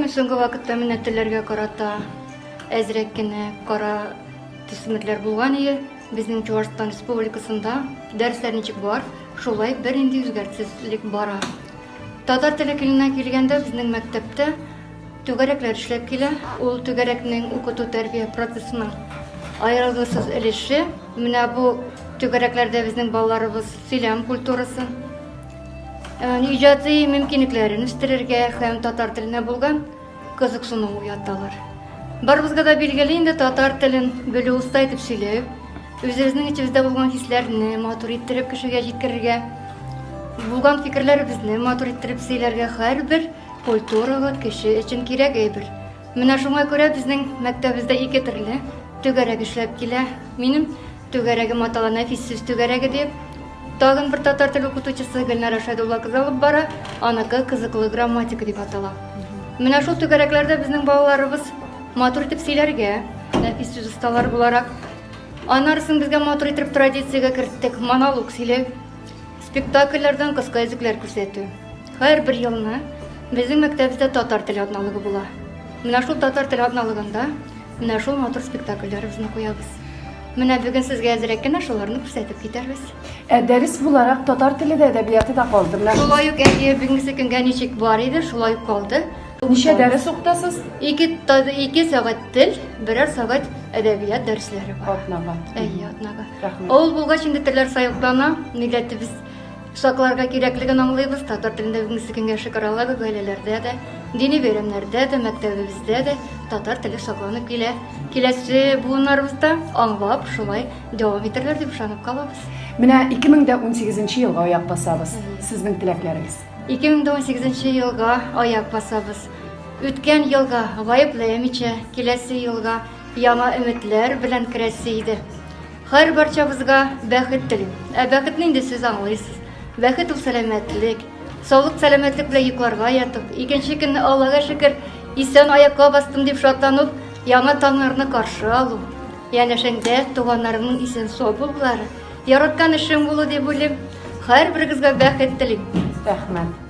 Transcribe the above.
Әйеме, соңгы вакытта менә телләргә карата әзрәк кенә кара төсмерләр булган ие. Безнең Чуашстан Республикасында дәресләр ничек бар, шулай бернинди үзгәртсезлек бара. Татар теле көненә килгәндә, безнең мәктәптә түгәрәкләр эшләп килә. Ул түгәрәкнең укыту-тәрбия процессының аерылгысыз өлеше. Менә бу түгәрәкләрдә безнең балаларыбыз сөйләм культурасын, иҗади мөмкинлекләрен үстерергә һәм татар теленә булган кызыксыну уяталар. Барыбызга да билгеле инде татар телен белү, оста итеп сөйләү, үзебезнең эчебездә булган хисләрне матур иттереп кешегә җиткерергә, булган фикерләребезне матур иттереп сөйләргә һәрбер культуралы кеше өчен кирәк әйбер. Менә шуңа күрә безнең мәктәбебездә ике төрле түгәрәк эшләп килә. Минем түгәрәгем атала Нәфис сүз түгәрәге дип. Тагын бер татар теле укытучысы Гөлнара Шәйдулла кызы алып бара, аныкы кызыклы грамматика дип атала. Менә шул түгәрәкләрдә безнең балаларыбыз матур итеп сөйләргә, нәфис сүз осталары буларак. Аннары соң безгә матур итеп традициягә керттек монолог сөйләү, спектакльләрдән кыска өзекләр күрсәтү. Һәрбер елны безнең мәктәбебездә татар теле атналыгы була. Менә шул татар теле атналыгында менә шул матур спектакльләребезне куябыз. Менә бүген сезгә әзрәк кенә шуларны күрсәтеп китәрбез. Ә дәрес буларак татар теле дә, әдәбияты да калды. Менә шулай ук әйе, бүгенге көнгә ничек бар иде, шулай ук калды. Ничә дәрес укытасыз? Ике сәгать тел, берәр сәгать әдәбият дәресләре бар. Атнага. Әйе, атнага. Рәхмәт. Авыл булгач инде телләр саеклана, милләтебез сакларга кирәклеген аңлыйбыз. Татар телендә бүгенге көнгә шөкер Аллага, гаиләләрдә дә, дини бәйрәмнәрдә дә, мәктәбебездә дә татар теле сакланып килә. Киләсе буыннарыбыз да аңлап, шулай дәвам итәрләр дип ышанып калабыз. Менә 2018 елга аяк басабыз. Сезнең теләкләрегез? 2018 елга аяк басабыз. Үткән елга гаепләмичә, киләсе елга яңа өметләр белән керәсе иде. Һәр барчабызга бәхет телим. Ә бәхетне инде сез аңлыйсыз. Бәхет ул сәламәтлек. Саулык, сәламәтлек белән йокларга ятып, икенче көнне Аллага шөкер, исән аякка бастым дип шатланып, яңа таңнарны каршы алу. Янәшәңдә туганнарыңның исән-сау булулары, яраткан эшең булу дип уйлыйм. Һәрберегезгә бәхет телим. Рәхмәт.